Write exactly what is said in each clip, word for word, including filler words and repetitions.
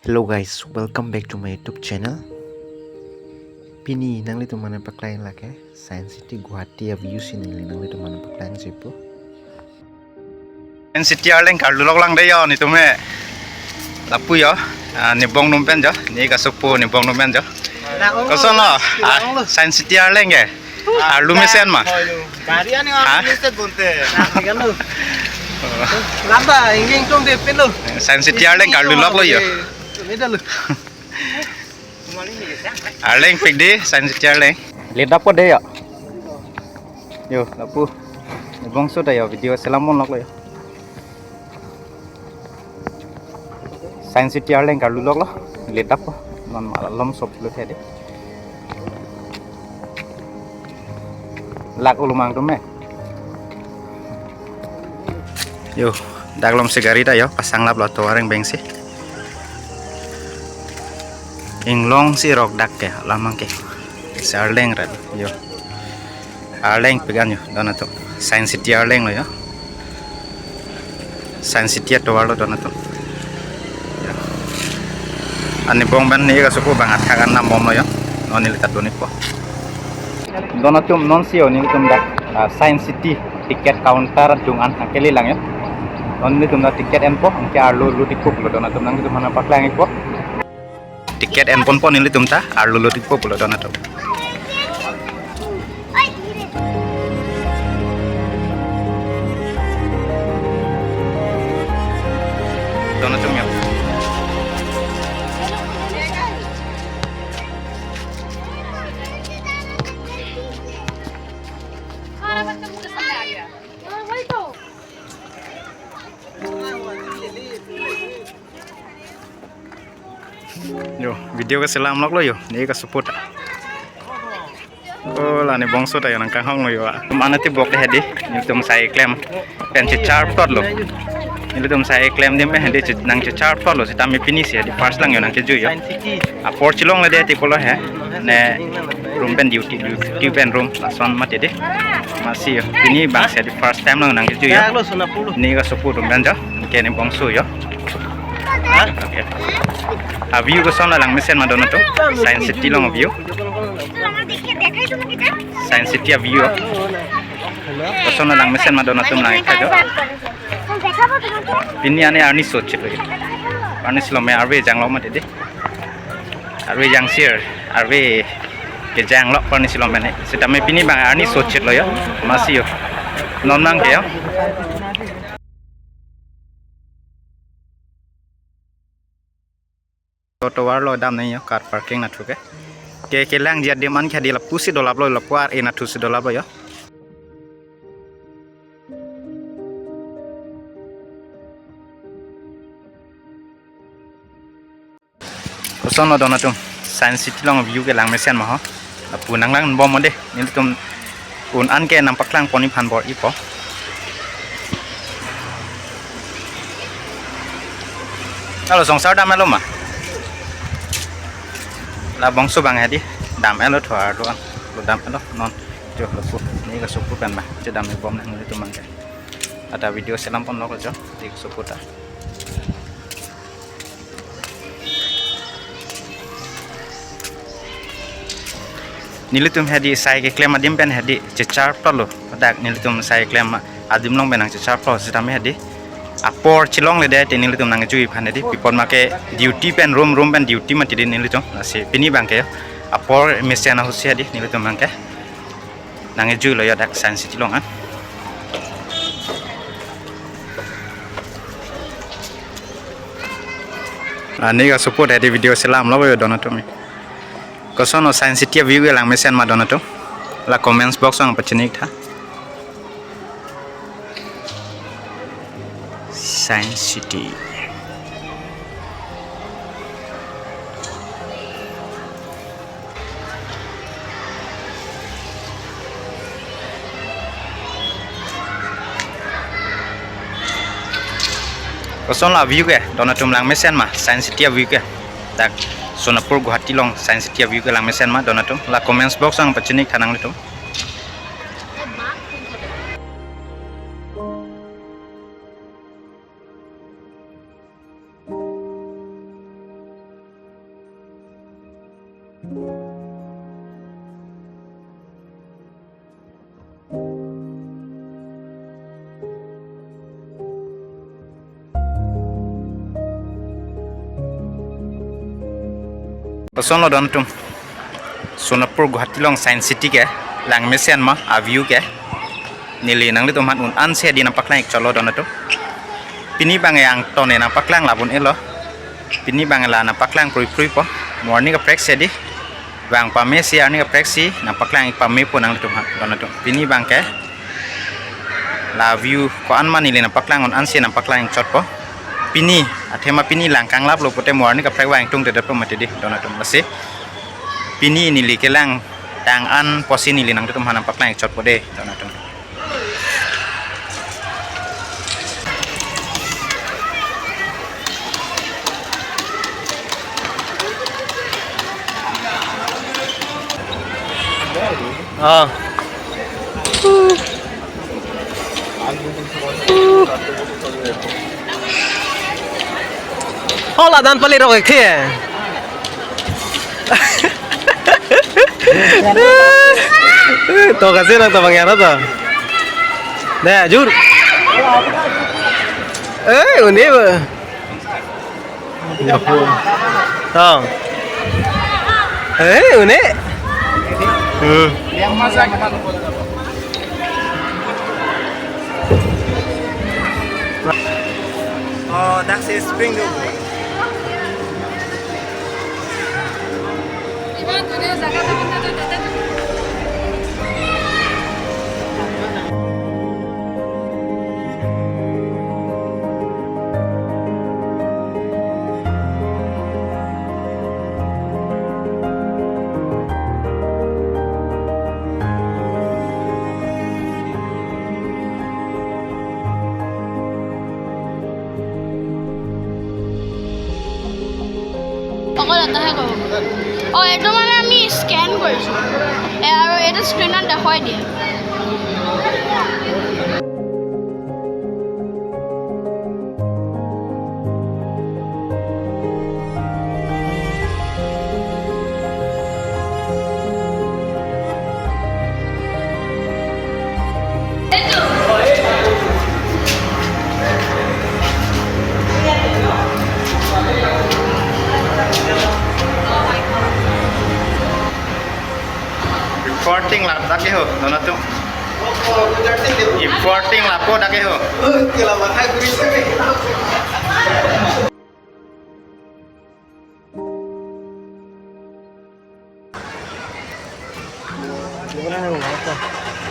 Hello guys, welcome back to my YouTube channel. Pini nanglitum aphan nangpaklang lake Science City Guwahati a-view si neli nanglitum aphan nangpaklang jipo. Science City arleng karlu lok lang de yo, netum he. Lapu yo, ah, ne bong atum pen jo, ne kasopo ne bong atum pen jo. Koson lo, ah, Science City arleng ke? Arlu mesen ma? Gari ani ha? Arlu mesen bonte. Lamba, inging tong de pelo. Science City arleng karlu lok lo yo. Arleng pik di, Science City arleng. Ledap po de yo. Yo, lapu. Ne bongso ta yo, video selam pon lok lo yo. Science City arleng karlu lok lo, ledap po. Non malom sop lo thedi. Lak ulumang atum he. Yo, dak lom si gari ta yo, pasang lap lo tovar angbeng si. Inglong si rok dak ke, lamang ke. Si arleng ret, yo. Arleng pik an yo, don atum. Science City arleng lo yo. Science City atovar lo don atum. Ya. Ani bong pen ne kasopo bang athak an nam bom lo yo. Non neli ta dun-ikpo. Don atum non si yo nelitum dak, ah, Science City ticket counter adung an nangkele lang yo. Non nelitum dak ticket enpo, anke arlu lut-ikpo pulo don atum nanglitum aphan nangpaklang-ikpo. Ticket enponpo nelitum ta, arlu lut-ikpo pulo don atum. Don atum yo. Yo, video keselam lok lo yo, ne kasopo ta. Oh, la ne bongso ta yo nangkanghong lo yo. Mana ti bok hedi, nelitum sai klem pen chechar plot lo. Nelitum sai klem adim hedi che-, nangchechar plot lo, sitame pini si hedi first lang yo nangkejui yo. Apor chelongle de ti pulo he. Ne room pen duty, duty pen room, lason mati de. Masi yo. Pini bang si hedi first time lang nangkejui yo. Ne kasopo room pen jo. Ke ne bongso yo. Ha? Okay. A-view koson lang mesen ma don atum. Science City along a-view. Science City a-view. Koson lang mesen ma don atum nangketha jo. Pini ane arni sochit lo. Arni si lo me arve jang lo mati de. Arve jang sir. Arve kejang lo arni si lo mene. Sitame pini bang arni sochit lo yo. Masi yo. Non nang ke yo. Tovar lo dam ne yo, car parking nathu ke. Ke, kelangji adim an ke hedi lapu si dolap lo, lapu ar-e nathu si dolap lo yo. Koson lo don atum, Science City along a-view kelang mesen ma ho. Lapu nanglang bom de, nelitum un an ke nangpaklang pon-ik aphan bor-ipo. Halo, songsar dam-et lo ma? La bongso bang hedi, dam-et lo tovar lo an, lo dam-et lo non. Jo lapu, ne kasopo pen ba, che dam-et bom nanglitum aphan ke. Ada video selam pon lok jo, ne kasopo ta. Nelitum hedi sai keklem adim pen hedi chechar plot lo. Dak nelitum sai klem adim along pen nangchechar plot sitame hedi. Apor chelongle de te nelitum nangkejui aphan hedi. Pi apot ma ke duty pen room, room pen duty mati de nelitum. Lasi pini bang ke apor mesen ahut si hedi nelitum bang ke nangkejui lo yo dak Science City along an. Ani kasopo hedi video selam lo yo don atum. Koson lo Science City a-view kelang mesen ma don atum. La comments box along pachini-ik tha. Science City. Koson lo a-view ke, don atum lang mesen ma, Science City a-view ke. Dak Sonapur Guwahati along Science City a-view kelang mesen ma, don atum. La comments box along pachini-ik tha nanglitum. Kosonlo don atum. Sonapur Guwahati along Science City ke langmesen ma a-view ke. Neli nanglitum aphan un-an si adi nangpaklang-ik chotlo don atum. Pini abang angton nangpaklang labun elo. Pini abang la nangpaklang prui prui po. Morning kaprek si adi. Bang pame si arni kaprek si nangpaklang-ik pamepo nanglitum aphan don atum. Pini abang ke la view ko-an ma neli nangpaklang un-an si nangpaklang-ik chotpo. Pini, athema pini lang kanglaplo pute morning kaprek abang tungtedetpo mati di don atum. Lasi pini neli kelang tang an pusi neli nanglitum aphan nangpaklang-ik chotpo de don atum. Ah. Oh, ladak pali rok-ik the. To kasi nang tabang ya to. Deh, jur. Eh, une ba. Oh. Eh, une. Hmm. Oh, that's a spring. অকল এটাহে কৰিব। অ, এইটো মানে আমি স্কেন কৰিছোঁ। এ, আৰু এইটো স্ক্ৰীণত দেখুৱাই দিয়ে। Reporting lap dak ke ho, don atum. Reporting lapu dak ke ho.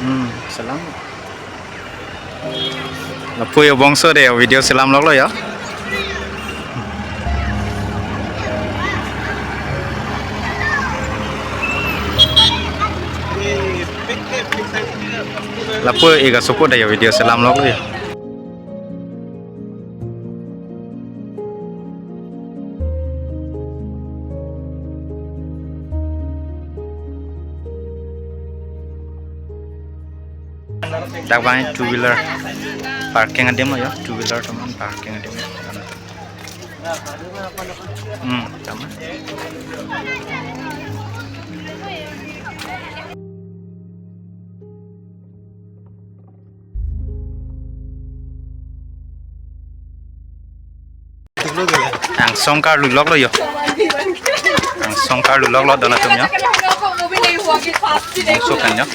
Hmm, selam. Lapu yo bongso de, video selam loklo ya. Lapu ega sopo da ya, video selam loklo ya. Dak abang two wheeler parking adim lo ya, two wheeler teman parking adim. Hmm, tama. Angsong karlu loklo yo. Angsong karlu loklo don atum yo. Angsong kan yo.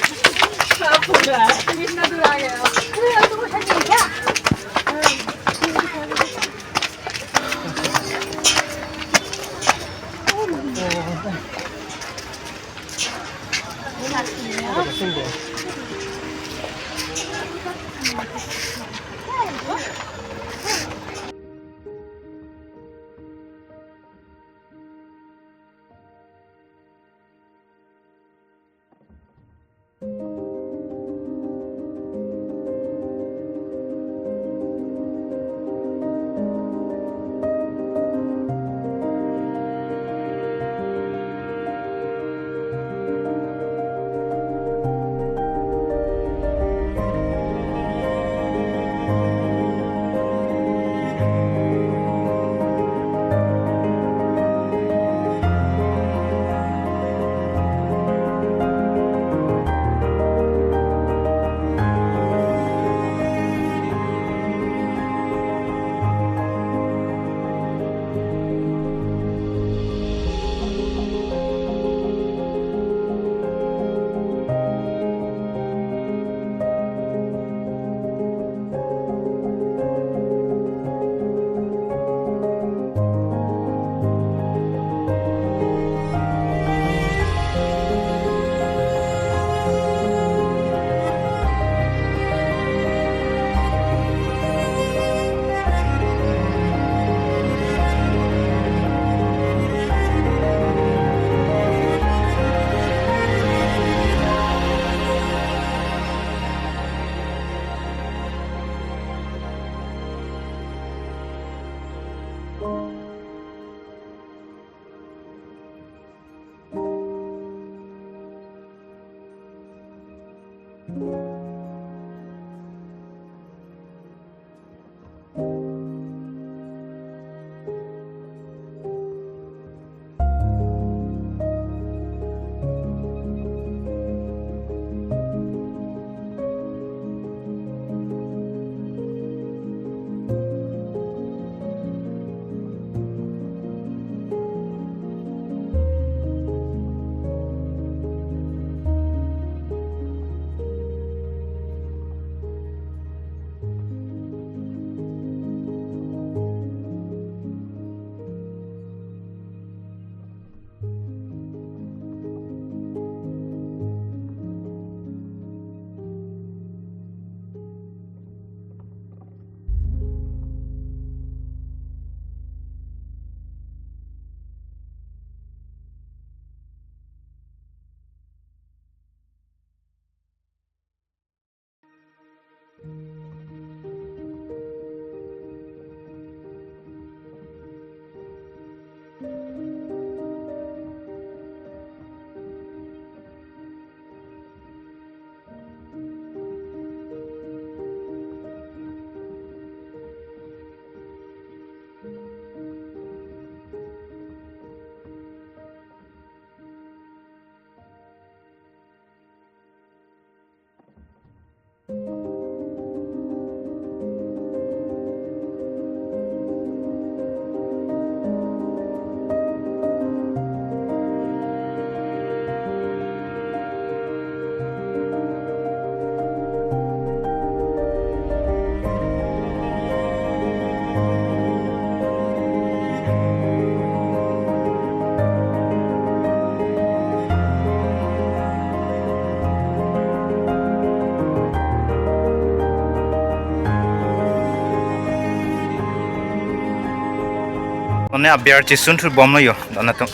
Nonke abiar chisun thur bomlo yo, don atum.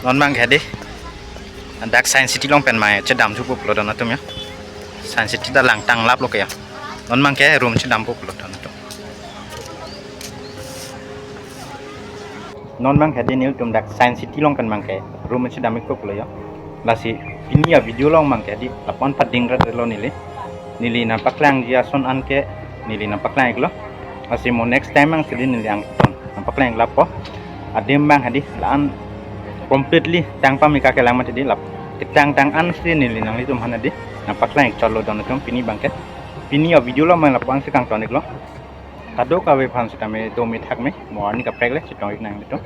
Non abang ke dei. Dak Science City along pen mai chedam thupo pulo don atum yo. Science City ta langtang laplo ke yo. Non abang ke room chedampo pulo don atum. Non abang ke dei nelitum dak Science City along pen abang ke room chedam ikpo pulo yo. Lasi pini avideo along abang ke dei lapu-an pading rat lo neli. Neli nangpaklangji ason an ke neli nangpaklang iklo. Lasi mo next time abang si dei neli angton nangpaklang ik lapo. Adim abang ke dei la-an completely tang pamika kelang mati dei lap. Ketang tang an si neli nanglitum aphan dei nangpaklang ik chotlo don atum pini abang ke. Pini avideo along abang lapu-an si kangton iklo. Kadokave aphan sitame dome thakme, mo arni kaprek le chetong ik nanglitum.